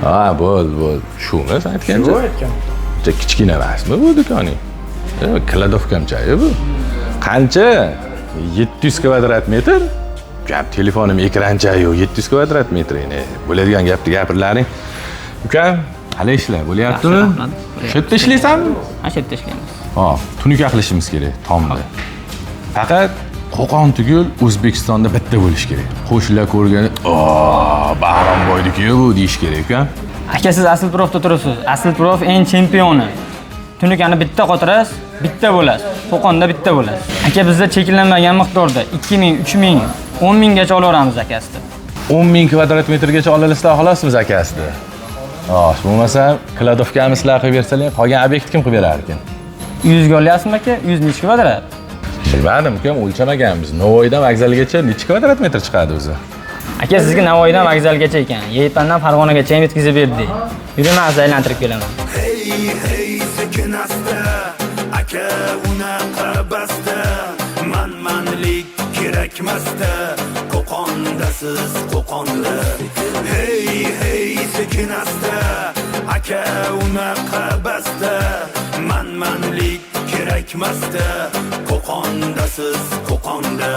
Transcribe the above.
Ha, bo'ldi, bo'ldi. Shumi san aytgancha? Shu aytgan. Uncha kichkina emasmi bu do'koning? Кладовка mcha bu. Qancha? 700 kvadrat metr? Ukam, telefonim ekrancha yo'q, 700 kvadrat metr. Endi bo'ladigan gapni gapirlaring. Ukam, qalay ishlar bo'lyaptimi? Yaxshi, rahmat. Shu yerda ishlaysanmi? Ha, shu yerda ishlaymiz. Ha, tunuka qilishimiz kerak tomni. Faqat Qo'qon tugul, O'zbekistonda bitta bo'lishi kerak. Qo'shnilar ko'rganda, "O, Bahromboyniki bu" deyish kerak, ukam. Aka, siz Asl Profda turibsiz. Asl Prof eng chempioni. Tunukani bitta qotirasiz, bitta bo'lasiz. Qo'qonda bitta bo'lasiz. Aka, bizda cheklanmagan miqdorda 2000, 3000, 10 minggacha olaveramiz akasida. 10 ming kvadrat metrgacha olasizlar xolasmiz akasida. Xo'sh, bo'lmasa кладовка ni sizlar qilib bersalar, qolgan obyekt kim qilib berar ekan? 100 ga olyapsizmi, aka? 100 nechi kvadrat? Bilmadim, ukam, o'lchamaganmiz. Navoiydan vokzalgacha necha kvadrat metr chiqadi o'zi? Aka, sizga Navoiydan vokzalgacha ekan. Yeypandan Farg'onagacha ham yetkazib berdik. Yuring, man sizni aylantirib kelaman. Hey, hey, sekin asta, aka, unaqa basta, manmanlik kerakmasda, Qo'qondasiz, Qo'qonda. Hey, hey, sekin asta, aka, unaqa basta, manmanlik kerakmasda, Qo'qondasiz, Qo'qonda.